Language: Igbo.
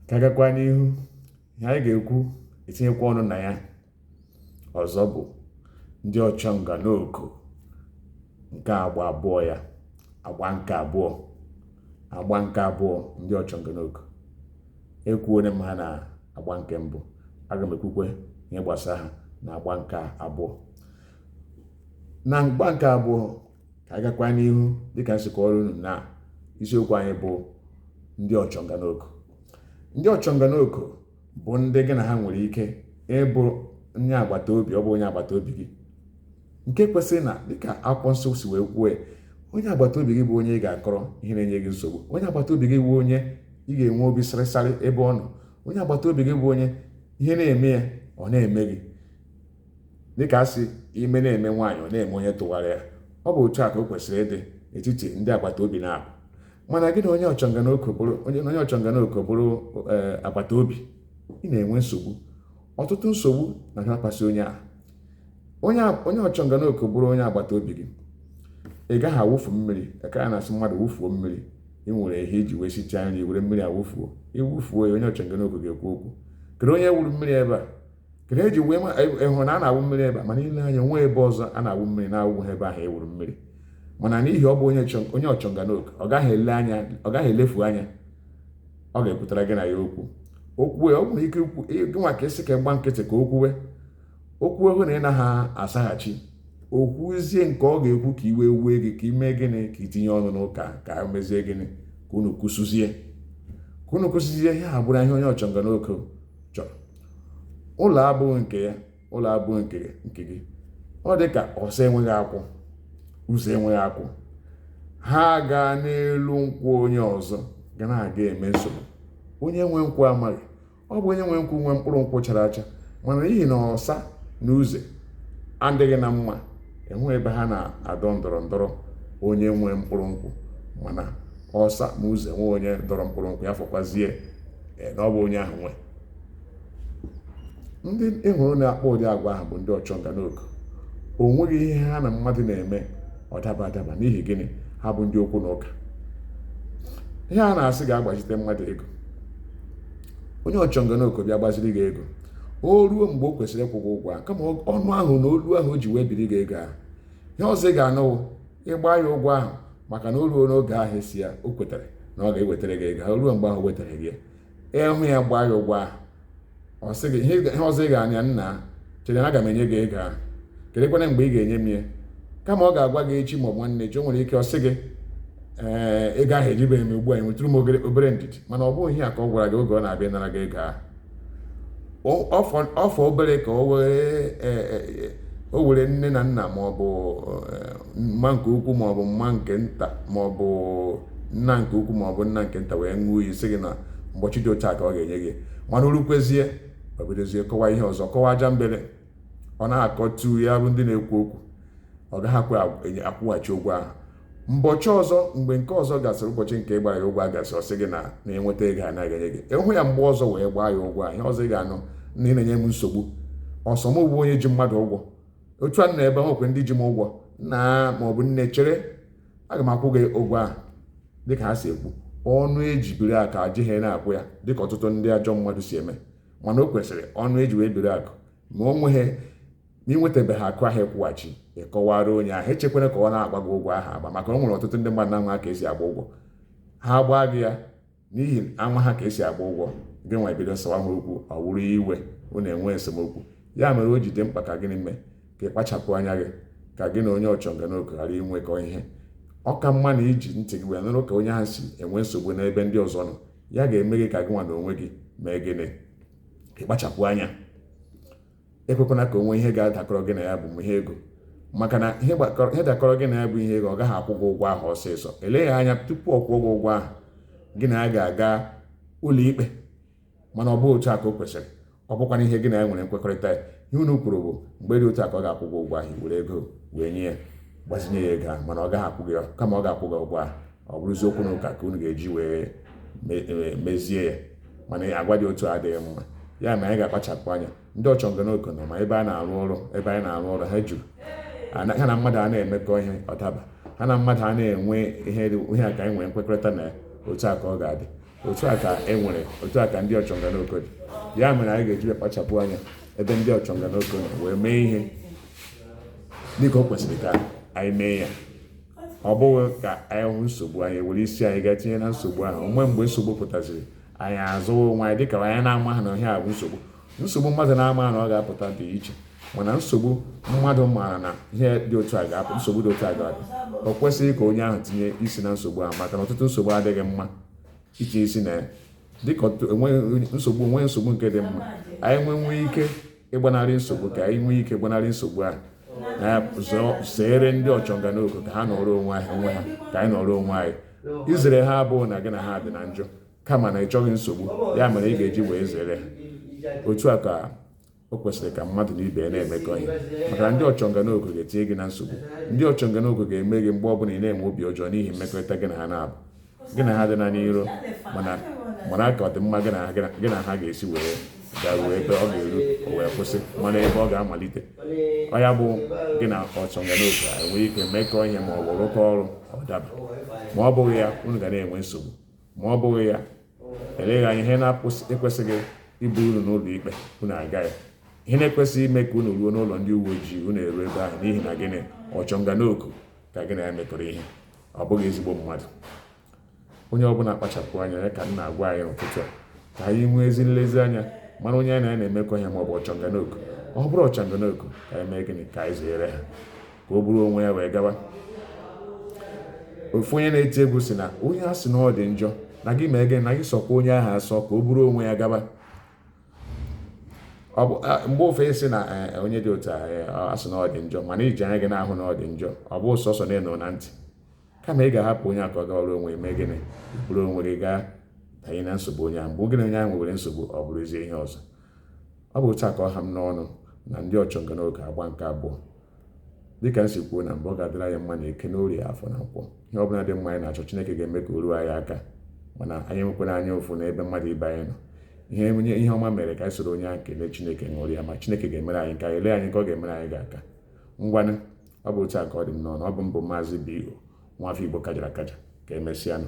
Ka gakwa n'ihu, ihe anyị ga-ekwu etinyekwa ọnụ na ya ọzọ bụ ndị ọchọnganoko nke agba abụọ ya, agba nke abụọ, agba nke abụọ ndị ọchọnganoko. Ekwuone m ha na agba nke mbụ, aga m ekwukwe ihe gbasara ha na agba nke abụọ. Na agba nke abụọ, ka anyị gakwa n'ihu dịka m si kọọrọ unu na isiokwu anyị bụ ndị ọchọnganoko. Ndị ọchọnganoko bụ ndị gị na ha nwere ike ịbụ onye agbata obi, ọ bụ onye agbata obi gị nke kwesịrị na dịka akwụkwọ nsọ si wee kwuo, onye agbata obi gị bụ onye ị ga-akọrọ ihe na-enye gị nsogbu. Onye agbata obi gị bụ onye ị ga-enwe obi sarịsarị ebe ọ nọ. Onye agbata obi gị bụ onye ihe na-eme ya ọ na-eme gị, dịka a sị ime na-eme nwaanyị ọ na-eme onye tụwara ya. Ọ bụ otu a ka o kwesịrị ịdị n'etiti ndị agbata obi na-abụ. Mana gị na onye ọchọnganoko bụrụ onye ọchọnganoko bụrụ agbata obi, ị na-enwe nsogbu. Ọtụtụ nsogbu na-adakwasị onye ahụ. Onye ọchọnganoko bụrụ onye agbata obi gị, ị gaghị awụfu mmiri. Ka a na-asị mmadụ wụfuo mmiri, ị nwere ihe iji wee sichaa nri, were mmiri awụfuo, iwufuo ya, onye ọchọnganoko ga-ekwu okwu. Kedu onye wuru mmiri ebe a? Kedu eji wee ịhụ na a na-awụ mmiri ebe a? Mana ile anya onwe ebe ọzọ a na-awụ mmiri na-awụ ha ebe ahụ ewuru mmiri. Mana n'ihi ọ bụ onye ọchọnganoko, ọ gaghị ele anya, ọ gaghị elefu anya, ọ ga-ekwutara gị na ya okwu. Okwu ọ nwere ike ikwu gị nwa ka esi ka gba nkịtị ka o kwuwe okwu, hụ na ị naghị asaghachi, o kwuzie nke ọ ga-ekwu ka iwe wee gị, ka ime gịnị, ka itinye ọnụ n'ụka, ka mezie gịnị, ka unu kwụsịzie, ka unu kwụsịzie. Ihe a bụrụ ihe onye ọchọnganoko chọrọ. Ụlọ abụghị nke ya, ụlọ abụghị nke gị. Ọ dị ka ọsọ enweghị akwụ, ụzọ enweghị akwụ, ha gaa n'elu nkwụ onye ọzọ ga na-aga eme nsogbu. Onye nwe nkwụ amaghị, ọ bụ onye nwe nkwụ nwe mkpụrụ nkwụ chara acha, mana n'ihi na ọsa na uze adịghị na mma, enweghị ebe ha na-adọ ndọrọ ndọrọ onye nwe mkpụrụ nkwụ. Mana ọsa ma uze nwe onye dọrọ mkpụrụ nkwụ ya fọkwazie na ọ bụ onye ahụ nwe. Ndị ị hụrụ na-akpọ ụdị agwa ahụ bụ ndị ọchọnganoko. O nweghị ihe ha na mmadụ na-eme ọ daba adaba. N'ihi gịnị? Ha bụ ndị okwu na ụka. Ihe a na-asị ga-agbazite mmadụ ego, onye ọchọnganoko bịa gbaziri gị ego, o ruo mgbe o kwesịrị ịkwụ gị ụgwọ ahụ, kama ọnụ ahụ na olu ahụ o ji wee biri gị ego ahụ, ihe ọzọ ị ga-anụwụ ịgba ya ụgwọ ahụ, maka na o ruo n'oge ahụ esi ya o kwetara na ọ ga-ewetara gị ego. O ruo mgbe ahụ o wetara gị ya, ịhụ ya gbaa ya ụgwọ ahụ, ọ sị gị ihe ọzọ ị ga-anya, nna chere na aga m enye gị ego ahụ, kedụkwana mgbe ị ga-enye m ya? Kama ọ ga-agwa gị echi maọbụ nwanne echi, o nwere ike ọ sị gị ee, ego ahụ ejibeghị m ugbu a, enwetụrụ m obere ndidi. Mana ọ bụghị ihe a ka ọ gwara gị oge ọ na-abịa nara gị ego ahụ. Ọfọ obere ka o were nne na nna maọbụ mma nke ukwu maọbụ mma nke nta maọbụ nna nke ukwu maọbụ nna nke nta wee ṅụọ iyi sị gị na ụbọchị dị otu a ka ọ ga-enye gị. Mana o rukwezie, ọ bidozie kọwa ihe ọzọ, kọwa aja mbele, ọ na-akọtu ya bụ ndị na-ekwu okwu, ọ gaghị akwụghachi ụgwọ ahụ. Mbọchị ọzọ, mgbe nke ọzọ gasịrị, ụbọchị nke ị gbara ya ụgwọ agasị, ọ sị gị na na-enweta ego anaghị enye gị. Ịhụ ya mgbe ọzọ wee gbaa ya ụgwọ ahụ, ihe ọzọ ị ga-anụ na ị na-enye m nsogbu. Ọsọ m bụ onye ji mmadụ ụgwọ otu a nọ ebe nwekwe ndị ji m ụgwọ, nna maọbụ nne chere, aga m akwụ gị ụgwọ ahụ. Dịka ha si ekwu, ọnụ eji biri akụ adịghị na-akwụ ya, dịka ọtụtụ ndị ajọ mmadụ si eme. Mana o kwesịrị ọnụ eji wee biri akụ, ma o nweghị ma ị nwetabeghị akụ ahụ ịkwụghachi, ịkọwara onye ahụ, echekwara ka ọ na-agba gị ụgwọ ahụ agba, maka o nwere ọtụtụ ndị mmadụ na-ama ka esi agba ụgwọ. Ha gbaa gị ya n'ihi ama ha ka esi agba ụgwọ, gị nwa ebido sawa ha okwu, ọ wụrụ iwe, unu enwe esemokwu. Ya mere o ji dị mkpa ka gịnị mee ka ị kpachapụ anya gị, ka gị na onye ọchọnganoko ghara inwekọ ihe. Ọ ka mma na iji ntị gị wee nụrụ ka onye ahụ si enwe nsogbu n'ebe ndị ọzọ nọ. Ya ga-eme gị ka gị nwa na onwe gị mee gịnị, ka ị kpachapụ anya. Ekwekwana ka o nwee ihe ga-adakọrọ gị na ya bụ ihe ego, maka na ihe dakọrọ gị na ya bụ ihe ego, ọ gaghị akwụ gị ụgwọ ahụ ọsịsọ. Eleghị anya tupu ọ kwụọ gị ụgwọ ahụ, gị na ya ga-aga ụlọ ikpe. Mana ọ bụghị otu a ka o kwesịrị. Ọ bụkwana ihe gị na ya nwere nkwekọrịta ya, ihe unu kwuru bụ mgbe dị otu a ka ọ ga-akwụ gị ụgwọ ahụ, were ego wee nye ya, gbazinye ya ego ahụ, mana ọ gaghị akwụ gị, kama ọ ga-akwụ gị ụgwọ ahụ, ọ bụrụzi okwu na ụka ka unu ga-eji wee mezie ya. Mana agwa dị otu a adịghị mma. Ya mere anyị ga-akpachapụ anya. Ndị ọchọnganoko nọ ma ebe a na-arụ ọrụ, ebe anyị na-arụ ọrụ, ha juru ha na mmadụ a na-emekọ ihe ọ daba, ha na mmadụ a na-enwe ihe a ka anyị nwere nkwekọrịta na ya, otu a ka ọ ga-adị. Otu a ka e nwere, otu a ka ndị ọchọnganoko dị. Ya mere anyị ga-eji kpachapụ anya ebe ndị ọchọnganoko nọ wee mee ihe dịka o kwesịrị ka anyị mee ya. Ọ bụghị ka anyị hụ nsogbu, anyị were isi anyị gaa tinye na nsogbu ahụ. Onwe mgbe nsogbu pụtaziri, anyị azụwa onwe anyị dịka anyị na-ama ha na ihe a bụ nsogbu. Nsogbu mmadụ na-ama na ọ ga-apụta dị iche, mana nsogbu mmadụ maara na ihe dị otu a ga-apụ, nsogbu dị otu a ga-abịa, o kwesịghị ka onye ahụ tinye isi na nsogbu ahụ, maka na ọtụtụ nsogbu adịghị mma itinye isi na ya. Dịka enweghị nsogbu, enweghị nsogbu nke dị mma. Anyị nwee ike ịgbanarị nsogbu, ka anyị nwee ike gbanarị nsogbu ahụ na zere ndị ọchọnganoko ka ha nọrọ onwe ha, ka anyị nọrọ onwe anyị. Izere ha abụghị na gị na ha dị na njọ, kama na ị chọghị nsogbu, ya mere ị ga-eji wee zere ha. Otu a ka o kwesịrị ka mmadụ na ibe ya na-emekọ ihe, maka na ndị ọchọnganoko ga-etinye gị na nsogbu. Ndị ọchọnganoko ga-eme gị mgbe ọbụla ị na-enwe obi ọjọọ n'ihi mmekọrịta gị na ha na-abụ. Gị na ha dị na n'iro, mana mara ka ọdịmma gị na ha ga-esi wee garuo ebe ọ ga-eru, o wee kwụsị, mana ebe ọ ga-amalite ọ ya bụ gị na ọchọnganoko enwee ike mekọọ ihe ma ọ bụ rụkọ ọrụ, ọ daba. Ma ọ bụghị ya, unu ga na-enwe nsogbu. Ma ọ bụghị ya, eleghị anya ihe na-ekwesịghị ibu unu n'ụlọ ikpe, unu aga ya. Ihe na-ekwesịghị ime ka unu ruo n'ụlọ ndị uwe ojii, unu eruo ebe ahụ. N'ihi na gịnị? Ọchọnganoko ka gị na ya mekọrọ ihe, ọ bụghị ezigbo mmadụ. Onye ọbụla kpachapụ anya. Ya ka m na-agwa anyị n'ụtụtụ a, ka anyị nwee ezi nlezianya, mara onye anyị na ya na-emekọ ihe, ma ọ bụ ọchọnganoko. Ọ bụrụ ọchọnganoko, ka anyị mee gịnị? Ka anyị zere ha, ka o buru onwe ya wee gawa. Ofu onye na-eti egwu si na onye a sị na ọ dị njọ na gị mee gịnị? Na gị sọkwa onye ahụ asọ, ka o buru onwe ya gaba. Ọ bụ mgbe ofe sị na onye dị otu a sị na ọ dị njọ, mana iji anya gị na-ahụ na ọ dị njọ, ọ bụ sọsọ na ịnọ na ntị, kama ị ga-ahapụ onye a ka ọ gawara onwe, mee gịnị? Buru onwe gị gaa banye na nsogbu onye ahụ. Mgbe gị na onye ahụ nwere nsogbu, ọ bụrụzie ihe ọzọ. Ọ bụ otu a ka ọ ha m n'ọnụ na ndị ọchọnganoge agba nke abụọ. Dịka m si kwuo na mbụ, ọ ga-adịrị anyị mma na Eke, n'Orie, Afọ na Nkwọ. Ihe ọbụla dị mma anyị na-achọ, Chineke ga-eme ka o ruo anyị aka. Mana anyị enwekwana anya ụfụ n'ebe mmadụ ibe anyị nọ. Ihe onye ihe ọma mere, ka anyị soro onye ahụ kelee Chineke, ṅụrịa. Ma Chineke ga-emere anyị nke anyị lee anyị nke ọ ga-emere anyị ga-aka. Ngwanụ, ọ bụ otu a ka ọ dị m n'ọnụ. Ọ bụ mbụ Maazị B.O. Nwafọ Igbo kajara akaja. Ka emesịanụ.